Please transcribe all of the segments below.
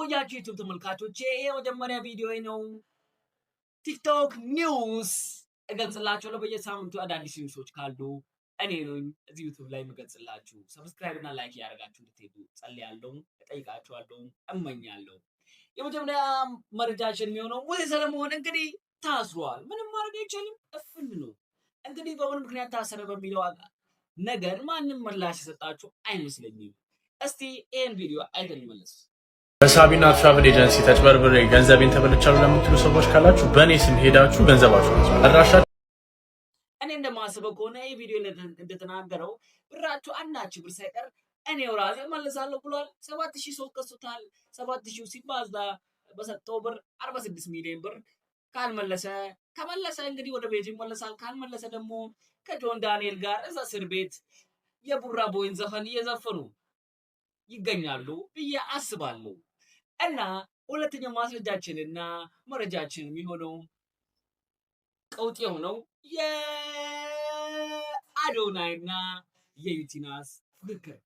ቆያችሁ ዩቲዩብ ተመልካቾቼ። የመጀመሪያ ቪዲዮ ነው። ቲክቶክ news እገልጽላችኋለሁ። በየሳምንቱ አዳዲስ news ኦች ካሉ እኔ ነኝ እዚህ ዩቲዩብ ላይ የምገልጽላችሁ። Subscribe እና like እያደረጋችሁ እንድትሄዱ ጸልያለሁ፣ እጠይቃችኋለሁ፣ እመኛለሁ። የመጀመሪያ መረጃችን የሚሆነው ሙሴ ሰለሞን እንግዲህ ታስሯል። ምንም ማድረግ አይቻልም። እፍን ነው እንግዲህ። በምን ምክንያት ታሰረ በሚለው ነገር ማንም ምላሽ የሰጣችሁ አይመስለኝም። እስቲ ይህን ቪዲዮ አይተን እንመለስ። በሳቢና travel agency ተጭበርብሬ ገንዘቤን ተበልቻለሁ ለምትሉ ሰዎች ካላችሁ በእኔ ስም ሄዳችሁ ገንዘባችሁን አድራሻ እኔ እንደማስበው ከሆነ ይህ ቪዲዮ እንደተናገረው ብራችሁ አንዳችሁ ብር ሳይቀር እኔው ራሴ መልሳለሁ ብሏል። 7,000 ሰው ከሶታል። 7,000 ሲባዛ በሰጠው ብር 46 ሚሊዮን ብር ካልመለሰ፣ ከመለሰ እንግዲህ ወደ ቤቱ ይመለሳል። ካልመለሰ ደግሞ ከጆን ዳንኤል ጋር እዛ እስር ቤት የቡራ ቦይን ዘፈን እየዘፈኑ ይገኛሉ ብዬ አስባለሁ። እና ሁለተኛው ማስረጃችንና መረጃችን የሚሆነው ቀውጥ የሆነው የአዶናይና የዩቲናስ ፉክክር።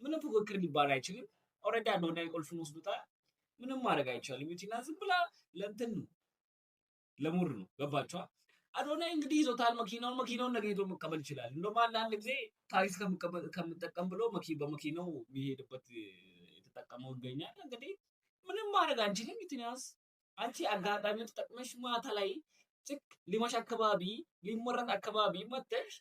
ምንም ፉክክር ሊባል አይችልም። Already አዶናይ ቁልፍን ወስዶታል። ምንም ማድረግ አይቻልም። ዩቲናስ ዝም ብላ ለእንትን ነው፣ ለሙር ነው። ገባችኋል? አዶናይ እንግዲህ ይዞታል መኪናውን። መኪናውን ነገ ሄዶ መቀበል ይችላል። እንደውም አንዳንድ ጊዜ ታክሲ ከምጠቀም ብሎ በመኪናው የሚሄድበት የተጠቀመው ይገኛል። እንግዲህ ምንም ማድረግ አንችልም። ዩቲናስ፣ አንቺ አጋጣሚውን ተጠቅመሽ ማታ ላይ ጭቅ ሊመሽ አካባቢ፣ ሊመረጥ አካባቢ መተሽ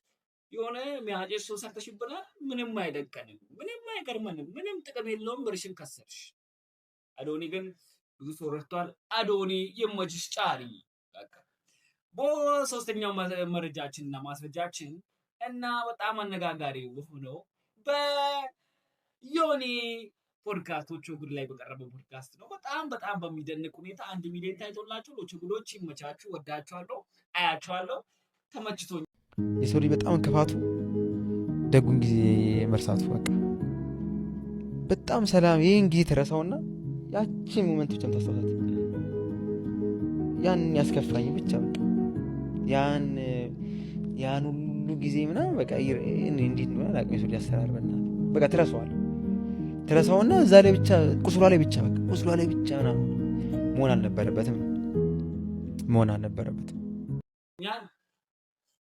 የሆነ ሚያጨስ ሰው ሰርተሽብናል። ምንም አይደቀንም፣ ምንም አይገርመንም፣ ምንም ጥቅም የለውም። ብርሽን ከሰርሽ። አዶኒ ግን ብዙ ሰው ረድቷል። አዶኒ ይመችሽ፣ ጫሪ። በቃ በሶስተኛው መረጃችን እና ማስረጃችን እና በጣም አነጋጋሪ የሆነው በዮኒ ፖድካስት ኦቾ ጉድ ላይ በቀረበው ፖድካስት ነው። በጣም በጣም በሚደንቅ ሁኔታ 1 ሚሊዮን ታይቶላቸው። ኦቾ ጉዶች ይመቻችሁ፣ ወዳችኋለሁ፣ አያችኋለሁ፣ ተመችቶኝ የሰው ልጅ በጣም ክፋቱ ደጉን ጊዜ መርሳቱ። በቃ በጣም ሰላም ይህን ጊዜ ተረሳውና ያቺን moment ብቻ ታስታውሳት። ያን ያስከፋኝ ብቻ፣ በቃ ያን ሁሉ ጊዜ ምናምን በቃ እንዴት እንደሆነ አላውቅም። የሰው ልጅ አሰራር በእናትህ በቃ ትረሳዋለህ። ትረሳውና እዛ ላይ ብቻ፣ ቁስሏ ላይ ብቻ፣ በቃ ቁስሏ ላይ ብቻ ምናምን መሆን አልነበረበትም፣ መሆን አልነበረበትም።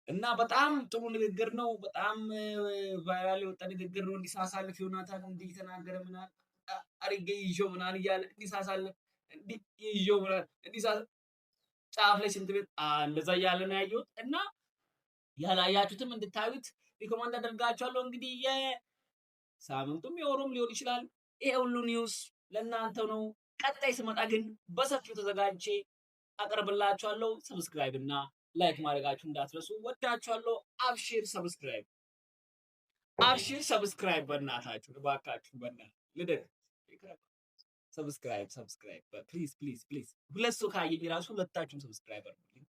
እና በጣም ጥሩ ንግግር ነው። በጣም viral የወጣ ንግግር ነው። እንዲህ ሳሳልፍ ዮናታን እንዲህ ተናገረ ምናምን አድርጌ ይዤው ምናምን እያለ፣ እንዲህ ሳሳልፍ እንዲህ ይዤው ምናምን እንዲህ ጫፍ ላይ ሽንት ቤት እንደዛ እያለ ነው ያየሁት። እና ያላያችሁትም እንድታዩት recommend አደርጋችኋለሁ። እንግዲህ የሳምንቱም የወሩም ሊሆን ይችላል። ይሄ ሁሉ news ለእናንተ ነው። ቀጣይ ስመጣ ግን በሰፊው ተዘጋጅቼ አቀርብላችኋለሁ። Subscribe እና like ማድረጋችሁ እንዳትረሱ። ወዳችኋለሁ። አብሽር subscribe፣ አብሽር subscribe፣ በእናታችሁ እባካችሁ፣ በእናት ልደት subscribe፣ subscribe please, please, please። ሁለት ሰው ካየኝ ራሱ ሁለታችሁም subscribe አድርጉልኝ።